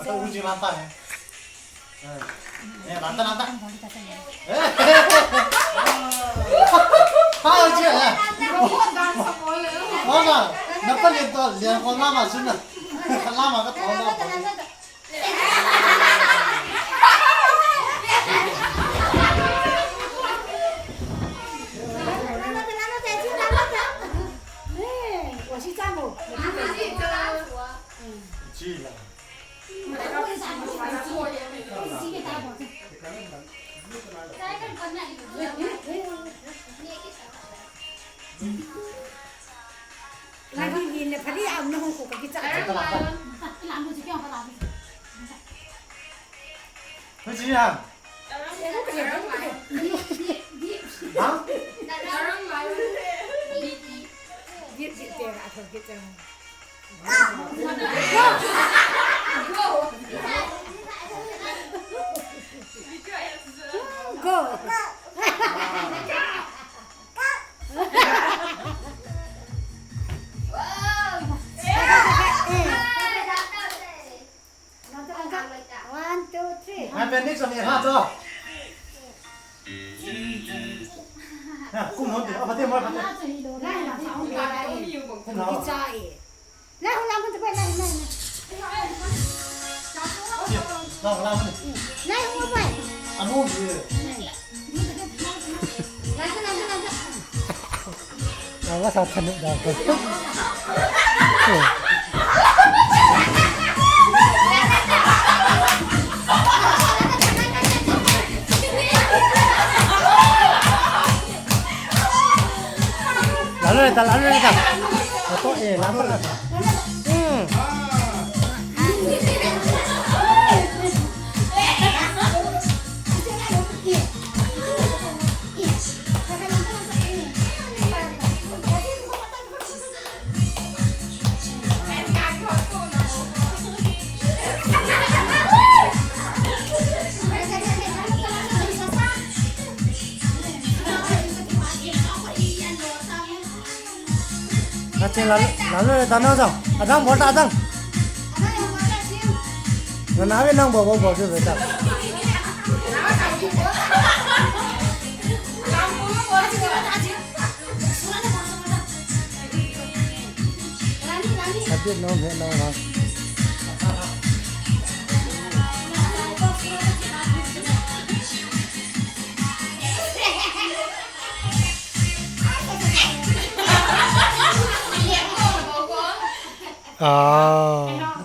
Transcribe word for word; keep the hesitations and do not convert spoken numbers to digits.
Ata uji lanta he. Eh, lanta, lanta. Eh. Ha, uji, eh. Wala, napa le to, le ko lama suna. Lama ka to. Lagi ni le phali am na hong ko ka kicha. Hui chi ya. Ha? Di di te ra thon kicha. Go. One, two, three. Hai, pen next one, ha, to. Ha, kum hon te, apa te, mo, apa te. Kum hon. Lai, hung lam hon te, lai, lai, lai. Lai, hung bai. Anu, ye. Lai, lai, lai, lai. Ang sa tanu da ko. Lalu le ta, lalu le ta. Foto, eh, lama le ta. Hmm. Kaching lalu, lalu le ta nang jong. Adang bol ta adang. Na na ve nang bol bol bol ve ta. Habit no ve no ha. Ah.